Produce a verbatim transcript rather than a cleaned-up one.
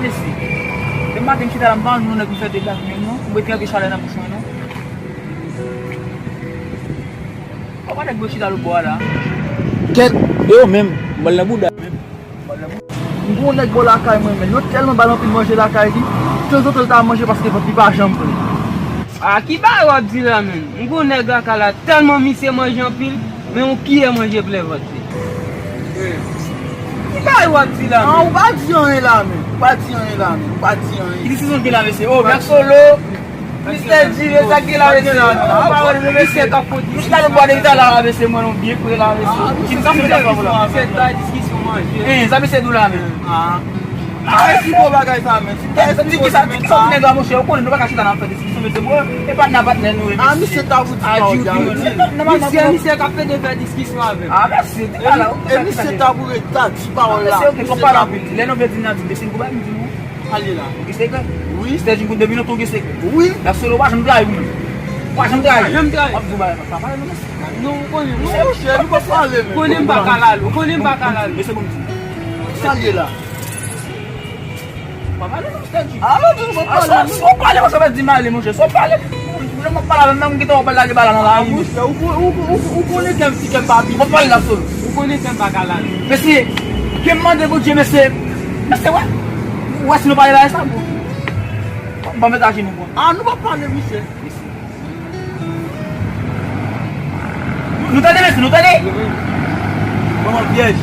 Mesye, demen maten m chita la, m pa wè yon nèg m fè deblak menm non. M ret trempe chalè nan bouch mwen non. Papa nèg yo chita lòt bò a la. Kèt, e yo menm, m ba l nan bouda menm. M gon nèg bò lakay mwen, men yo tèlman ba l anpil manje lakay li, tanzantan l ta manje paske vant li pa janm plen. A ki bagay w ap di la menm? M gon nèg lakay la tèlman misye manje anpil, men yon kiyè manje plen vant li. Ki bagay w ap di la menm? An, ou pa di anyen la menm, ou pa di anyen la menm, ou pa di anyen. Ki desizyon w gen la mesye? O, Black Solo. Mistè Dive, sa k gen la mesye? Misye k ap fon di. Misye ta lòt bò depi talè la mesye, mwen nou byen pre la mesye. Ki misye ta fè la? Misye ta diskisyon manje. Hein, sa misye di w la menm? Ah, se pi gwo bagay sa menm. Di kisa, di kisa w gen la monchè, ou konnen nou pa ka chita n ap fè diskisyon mesye, mwen e patnè patnè nou ye mesye. Ah, misye ta pou di pawòl la. Misye, misye k ap fè de fè diskisyon avè m. Ah, mesye, di pa la. E misye ta pou ret ta di pawòl la. Mesye, ok, fò pale anpil. Lè nou vle di n a di, mesye, nou bay m di nou. Sa l ye la? Ou gen sekrè? Wi. Mistè Jim, depi lontan ou gen sekrè. Wi. Black Solo, ou pa janm trayi ou menm. Ou pa janm trayi. Pa janm trayi. W ap di w bagay, pa pale non mesye. Non, ou konnen, non, monchè, nou pa pale menm. Konnen m pa ka lale, ou konnen m pa ka lale. Mesye, bon, m di. Sa l ye la? Pa pale non, Mistè Jim. Alo, di nou pa pale. Si w pale, monchè, w ap di m ale, monchè. Si w pale, lè m ap pale avè m nan, m gentan wè w pral lage bala nan lari. Monchè, ou, ou, ou, ou, ou konnen kè m, ti kè m pa abitye. W ap pale Black Solo. Ou konnen kè m pa ka lale. Mesye, ke m mande Bondye, mesye, mesye, wè, wè si nou pale bagay sa, bon. Ban m met ajenou, bon. Ah, nou pa pale, mesye. Nou tande, mesye, nou tande? Manman pyèj.